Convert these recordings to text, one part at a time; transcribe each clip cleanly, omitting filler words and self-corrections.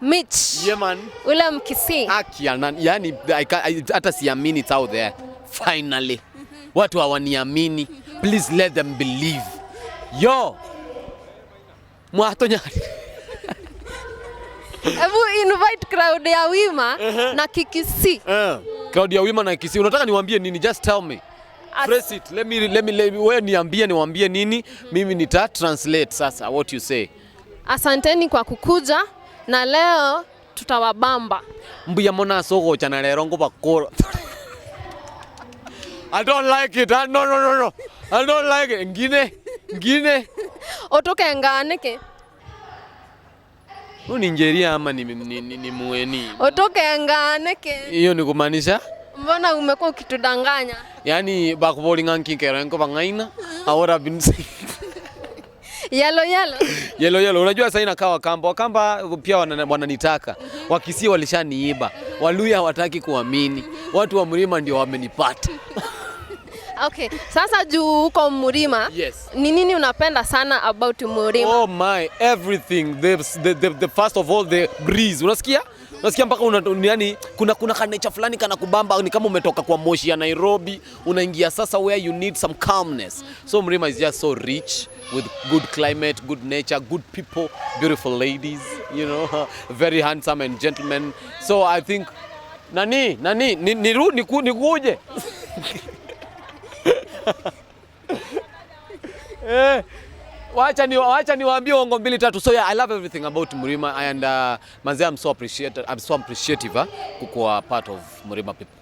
Mitch. Yeah, man. Ule Mkisii. Haki ya nani? Yani, hata siamini it's out there. Finally. Watu hawaniamini. Please let them believe. Yo. Mwato nyari. Hebu invite crowd ya Wima na Kikisii. Crowd ya Wima na Kisii. Unataka niwaambie nini? Just tell me. Press it. Let me wewe niambie niwaambie nini? Mimi nita translate sasa what you say. Asanteni kwa kukuja na leo tutawabamba. Mbuya mona sogocha na lero ngubakora. I don't like it. Ah, no, no, no, no. I don't like it. Ngine. Ngine. Otoke nganike. Huyu ni Njeria ama ni mueni? Otoke nganike. Hiyo ni kumaanisha? Mbona umekuwa ukitudanganya? Yani bakubolinga nkinkera nko bangaina. I would have been saying. Yellow yellow. Yellow yellow. Unajua sasa inakaa Wakamba. Wakamba pia wananitaka. Wakisii walishaniiba. Waluya hawataki kuamini. Watu wa mlima ndio wamenipata. Okay, sasa juu huko Mlima. Yes. Ni nini unapenda sana about Mlima? Oh my, everything. The first of all, the breeze. Unasikia? Unasikia mpaka yani kuna kanecha fulani kana kubamba, ni kama umetoka kwa moshi ya Nairobi, unaingia sasa where you need some calmness. So Mlima is just so rich with good climate, good nature, good people, beautiful ladies, very handsome and gentlemen. So I think nani nani ni, ni, ni, nikuje. Wacha niwaambie uongo mbili tatu. So yeah, I love everything about Murima and manze, I'm so appreciative kukuwa part of Murima people.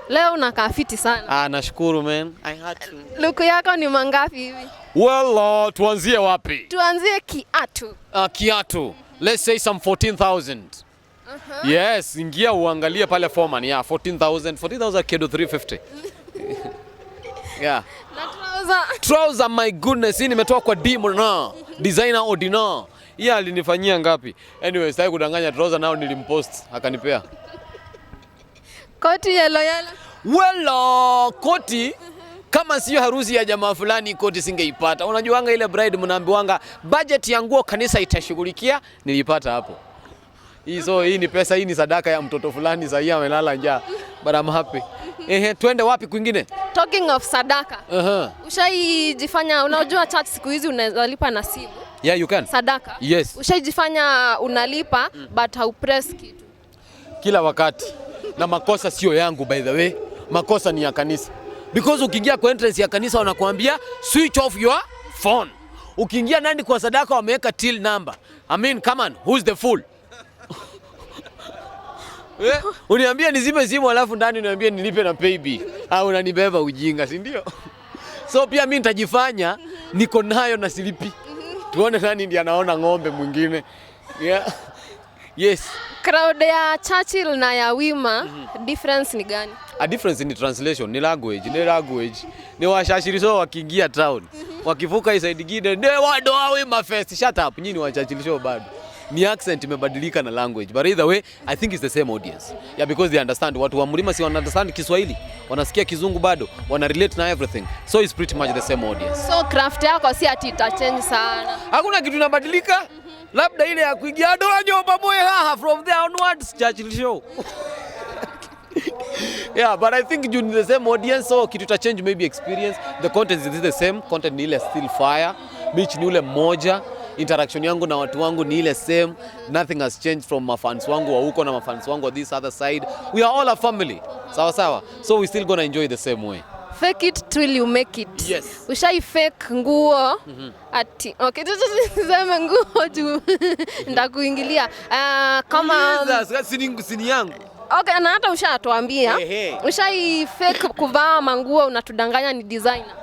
Leo unakaa fiti sana. Ah, nashukuru man. I had to. Luku yako ni mangapi hivi? Well, tuanzie wapi? Tuanzie kiatu. Kiatu. Let's say some 14,000. Yes, ingia uangalie pale Foreman. Yeah, 14,000. 14,000 kedo 350. Yeah. Na trouser. Trouser, my goodness, hii nimetoa kwa Dimona, designer Odina. Hii alinifanyia ngapi? Anyway, sitaki kudanganya, trouser nao nilimpost akanipea. Koti yellow yellow. Well, koti kama sio harusi ya jamaa fulani koti singeipata. Unajuanga ile bride mnaambiwanga budget ya nguo kanisa itashughulikia, nilipata hapo. Hii so hii ni pesa, hii ni sadaka ya mtoto fulani sasa amelala njaa. But I'm happy. Ehe, twende wapi kwingine? Talking of sadaka. Ushaijifanya, unajua church siku hizi unaweza lipa na simu. Yeah, you can. Sadaka. Yes. Ushaijifanya unalipa but haupress kitu. Kila wakati. Na makosa sio yangu by the way. Makosa ni ya kanisa. Because ukiingia kwa entrance ya kanisa wanakuambia switch off your phone. Ukiingia ndani kwa sadaka wameweka till number. I mean, come on, who's the fool? Uniambie nizime simu alafu ndani uniambie nilipe na paybill. Au unanibeba ujinga, si ndio? So pia mimi nitajifanya niko nayo na silipi. Tuone nani ndiye anaona ng'ombe mwingine. Yeah. Yes. Crowd ya Churchill na ya Wima, difference ni gani? A difference in translation, ni language, ni language. Ni washashirisho wakiingia town. Wakivuka hii side gine, ne wado wa Wima first. Shut up, nyinyi ni wachachiliso bado. Ni accent imebadilika na language. But either way, I think it's the same audience. Yeah, because they understand. Watu wa Mlima si wana understand Kiswahili. Wanasikia Kizungu bado. Wana relate na everything. So it's pretty much the same audience. So craft yako si ati itachange sana. Hakuna kitu inabadilika. Labda ile ya kuingia doa nyumba moyo haha from there onwards Churchill show. Yeah, but I think you the same audience, so kitu ta change maybe experience. The content is the same, content ni ile still fire. Mitch ni ule mmoja, interaction yangu na watu wangu ni ile same. Nothing has changed from mafans wangu wa huko na mafans wangu wa this other side. We are all a family. Sawa sawa. So we still gonna enjoy the same way. Fake it till you make it. Yes. Ushai fake nguo ati okay, tuseme nguo juu ndakuingilia. Kama Sini yangu. Okay, na hata ushatuambia. Ushai fake kuvaa manguo unatudanganya ni designer.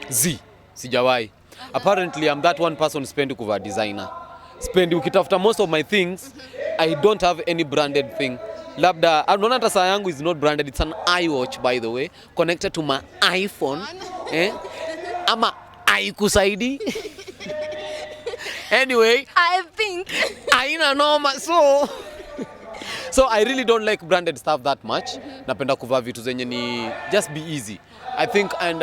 Z, sijawahi. Apparently I'm that one person spendi kuvaa designer. Spendi, ukitafuta most of my things, I don't have any branded thing. Labda, unaona hata saa yangu is not branded, it's an iWatch by the way, connected to my iPhone. Ama haikusaidi. Anyway, I think haina noma. So So I really don't like branded stuff that much. Napenda kuvaa vitu zenye ni just be easy, I think. And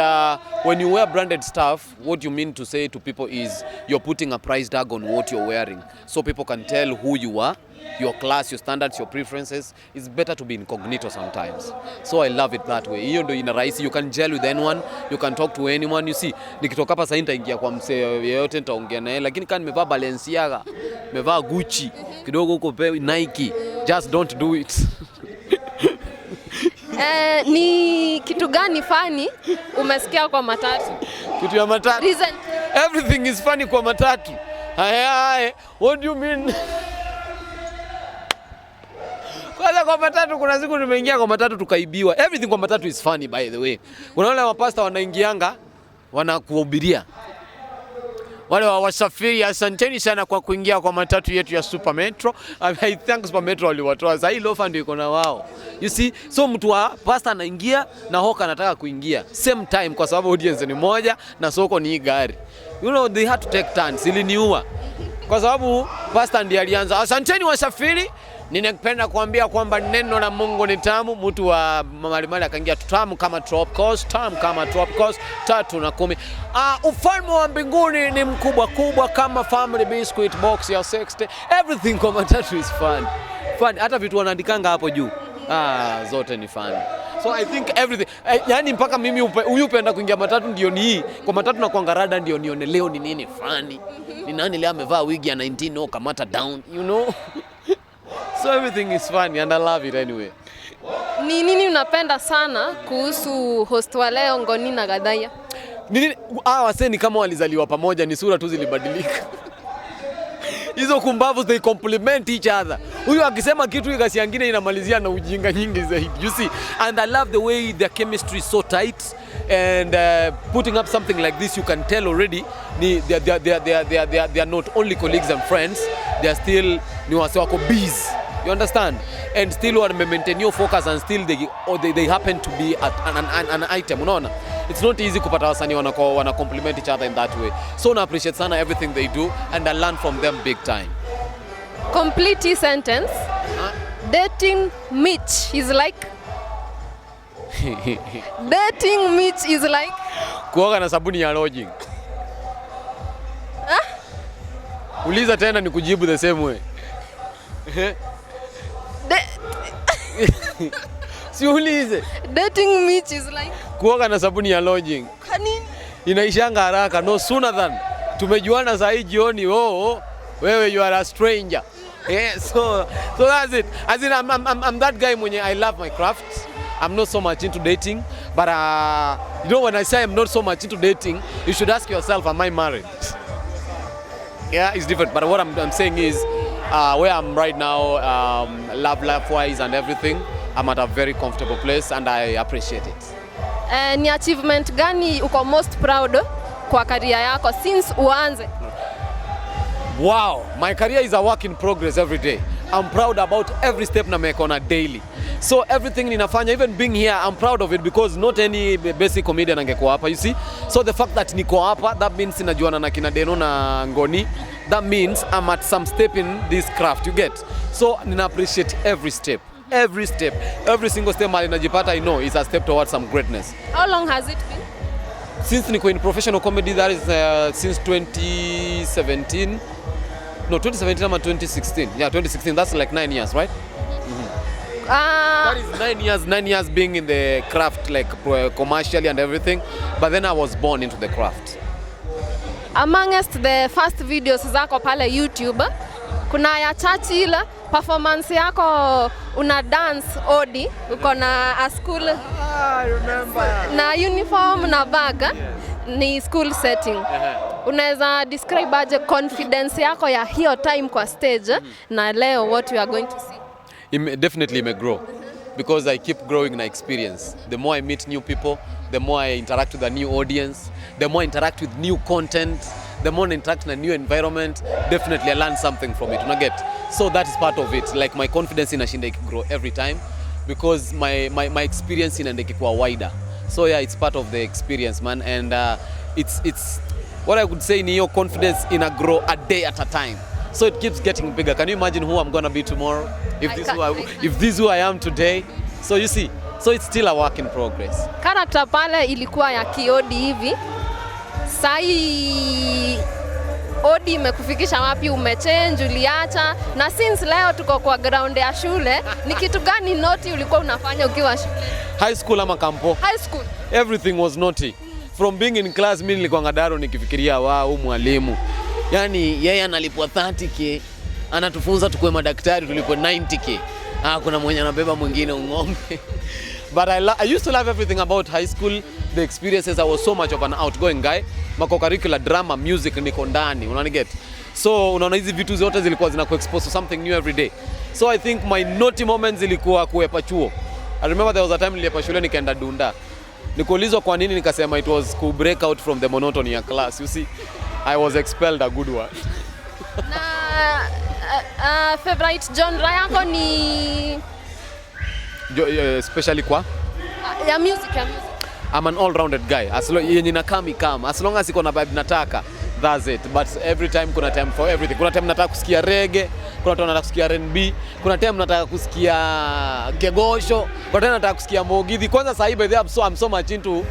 when you wear branded stuff, what you mean to say to people is you're putting a price tag on what you're wearing, so people can tell who you are, your class, your standards, your preferences. It's better to be incognito sometimes. So I love it that way. Hiyo ndio ina rahisi. You can gel with anyone, you can talk to anyone. You see, nikitoka hapa sasa nitaingia kwa msee yeyote, nitaongea naye, lakini kama nimevaa Balenciaga, nimevaa Gucci, kidogo huko Nike, just don't do it. Ni kitu gani funny umesikia kwa matatu? Kitu ya matatu? Recent. Everything is funny kwa matatu. Haya, haya. What do you mean? Kwanza kwa matatu, kuna siku tumeingia kwa matatu tukaibiwa. Everything kwa matatu is funny, by the way. Kuna wale mapasta wanaingianga, wanakuhubiria. Wale wa wasafiri, asanteni sana kwa kuingia kwa matatu yetu ya Super Metro. I think Super Metro waliwatoa. Sasa hii Lopha ndio iko na wao. You see, so mtu wa pastor anaingia na hawker anataka kuingia same time kwa sababu audience ni moja na soko ni hii gari. They had to take turns. Iliniua. Kwa sababu pastor ndiye alianza, "Asanteni wasafiri, ninapenda kuambia kwamba neno la Mungu ni tamu." Mtu wa malimali akaingia, "Tamu kama Tropicos, tamu kama Tropicos, 3 na 10. Ah, ufalme wa mbinguni ni mkubwa kubwa kama family biscuit box ya 60." Everything kwa matatu is fun. Fun. Hata vitu wanaandikanga hapo juu. Ah, zote ni fun. So I think everything, yani mpaka mimi huyu upenda kuingia matatu ndio ni hii. Kwa matatu na kuanga rada ndio nione leo ni nini funny. Ni nani leo amevaa wigi ya 19 no kamata down. So everything is funny and I love it anyway. Ni nini unapenda sana kuhusu host wa leo, Ngoni na Gathaiya? Nini, hawa wasee ni kama walizaliwa pamoja, ni sura tu zilibadilika. Hizo kumbavu, they complement each other. Huyu akisema kitu, hii kasi nyingine inamalizia na ujinga nyingi zaidi. You see, and I love the way their chemistry is so tight and putting up something like this, you can tell already ni they are not only colleagues and friends, they are still ni wase wako biz. You understand? And still wame maintain your focus and still they happen to be at an item. Unaona? It's not easy kupata wasanii wana complement each other in that way. So na appreciate sana everything they do and I learn from them big time. Complete hii sentence. Dating Mitch is like. Dating Mitch is like. Kuoga na sabuni ya lodging. Uliza tena ni kujibu the same way. Si ulize. Dating Mitch is like. Kuoga na sabuni ya lodging. Kwa nini? Inaishanga haraka, no sooner than tumejuana saa hii jioni, oh, wewe, you are a stranger. Yeah, so that's it. As in, I'm that guy mwenye I love my craft. I'm not so much into dating, but when I say I'm not so much into dating, you should ask yourself, am I married? Yeah, it's different. But what I'm saying is, where I'm right now, love life wise and everything, I'm at a very comfortable place and I appreciate it. Ni achievement gani uko most proud kwa career yako since uanze? Wow, my career is a work in progress every day. I'm proud about every step na make on a daily. So everything ninafanya, even being here, I'm proud of it because not any basic comedian angekuwa hapa, you see. So the fact that niko hapa, that means najuana na kina Deno na Ngoni. That means I'm at some step in this craft, you get. So nina appreciate every step. Every step, every single step mahali najipata, I know is a step towards some greatness. How long has it been? Since niko in professional comedy, that is since 2017. No, 2017 ama 2016. Yeah, 2016. That's like 9 years, right? Ah, That is 9 years, 9 years being in the craft, like commercially and everything. But then I was born into the craft. Amongst the first videos zako pale YouTube kuna ya Churchill performance yako, una dance odi, uko na a school Ah, I remember. Na uniform na bag, ni school setting. Unaweza describe aje confidence yako ya hiyo time kwa stage na leo, what we are going to see? Definitely may grow because I keep growing in experience. The more I meet new people, the more I interact with a new audience, the more I interact with new content, the more I interact in a new environment, definitely I learn something from it. Una get? So that is part of it. Like my confidence inashinda grow every time because my experience inaenda ikikuwa wider. So yeah, it's part of the experience, man. And it's what I would say ni your confidence ina grow a day at a time. So it keeps getting bigger. Can you imagine who I'm gonna be tomorrow? If I this can't- who I, I can't. If this who I am today. So you see, so it's still a work in progress. Character pale ilikuwa ya kiodi hivi. Sai odi imekufikisha wapi? Umechange, uliacha? Na since leo tuko kwa ground ya shule, ni kitu gani naughty ulikuwa unafanya ukiwa shule? High school ama kampo? High school. Everything was naughty. From being in class, mimi nilikuwa ngadaro nikifikiria, wa huyu mwalimu, yani yeye analipwa 30K, anatufunza tukue madaktari tulipwe 90K. Ah, kuna mwenye anabeba mwingine ung'ombe. But I used to love everything about high school, the experiences. I was so much of an outgoing guy. Ma-curricular, drama, music, niko ndani, unaniget? So unaona hizi vitu zote zilikuwa zina expose to something new every day. So I think my naughty moments ilikuwa kuepa chuo. I remember there was a time niliepa shule nikaenda Dunda. Nikuulizwa kwa nini, nikasema it was to break out from the monotony ya class. You see, I was expelled a good one. Na favorite genre yako ni Especially kwa ya music, ya music. I'm an all-rounded guy. As long yenye nakam ikam, as long as iko na vibe nataka, that's it. But every time kuna time for everything. Kuna time nataka kusikia reggae, kuna time nataka kusikia R&B, kuna time nataka kusikia kegosho, kuna time nataka kusikia mugithi. Kwanza sahi, by the way, I'm so much into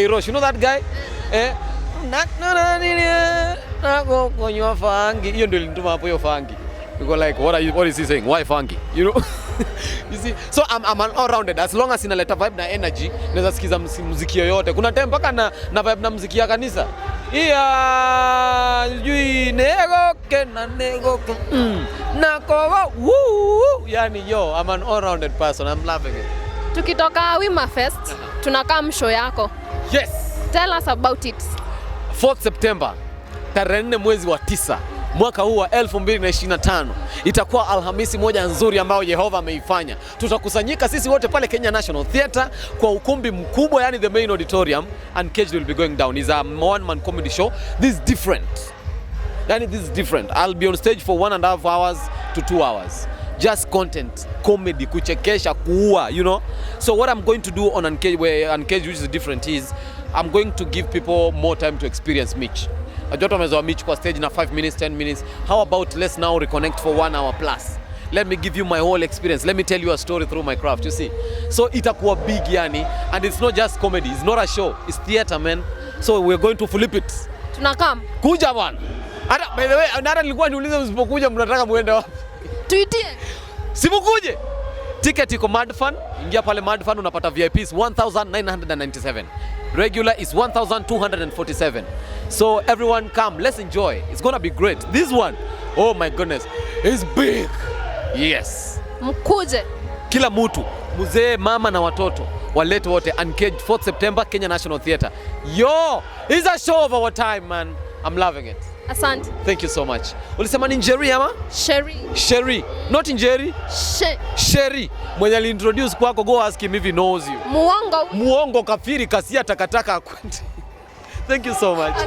Rosh. You know that guy? Eh? Na kunywa fangi. Hiyo ndio ilinituma hapo, hiyo fangi. You go like, what is he saying? Why funky? You know? You see? So I'm an all-rounded. As long as inaleta vibe na energy, naweza sikiza muziki yoyote. Kuna time mpaka na vibe na muziki ya kanisa. Iya, sijui negoke na negoke. Nakogo, woo. Yani yo, I'm an all-rounded person. I'm loving it. Tukitoka Wima Fest, tunakaa show yako. Yes. Tell us about it. 4th September, tarehe 4 mwezi wa 9 mwaka huu wa 2025, itakuwa Alhamisi moja nzuri ambayo Yehova ameifanya. Tutakusanyika sisi wote pale Kenya National Theatre kwa ukumbi mkubwa, yani the main auditorium, and Caged will be going down. Is a one man comedy show. This is different. Yani this is different. I'll be on stage for 1.5 hours to 2 hours. Just content, comedy, kuchekesha, kuua. So what I'm going to do on Uncaged, where Uncaged, which is different, is I'm going to give people more time to experience Mitch. Najua watu wamezoea Mitch kwa stage na 5 minutes, 10 minutes. How about let's now reconnect for one hour plus? Let me give you my whole experience. Let me tell you a story through my craft, you see. So itakuwa big yani, and it's not just comedy. It's not a show. It's theater, man. So we're going to flip it. Tunakam. Kuja bwana. Hata by the way, hata nilikuwa niulize, msipokuja mnataka muende wapi? Tuitie. Simukuje. Ticket iko Madfun. Ingia pale Madfun unapata VIP is 1997. Regular is 1247. So everyone come, let's enjoy. It's gonna be great. This one, oh my goodness, is big. Yes. Mkuje. Kila mtu, mzee, mama na watoto, walete wote. Uncaged, 4th September, Kenya National Theatre. Yo, it's a show of our time, man. I'm loving it. Asante. Thank you so much. Ulisema ni Njeri ama? Sherry. Sherry, not Njeri. She. Sherry. Mwenye aliintroduce kwako, go ask him if he knows you. Muongo. Muongo, kafiri, kasia, takataka akwende. Thank you so much.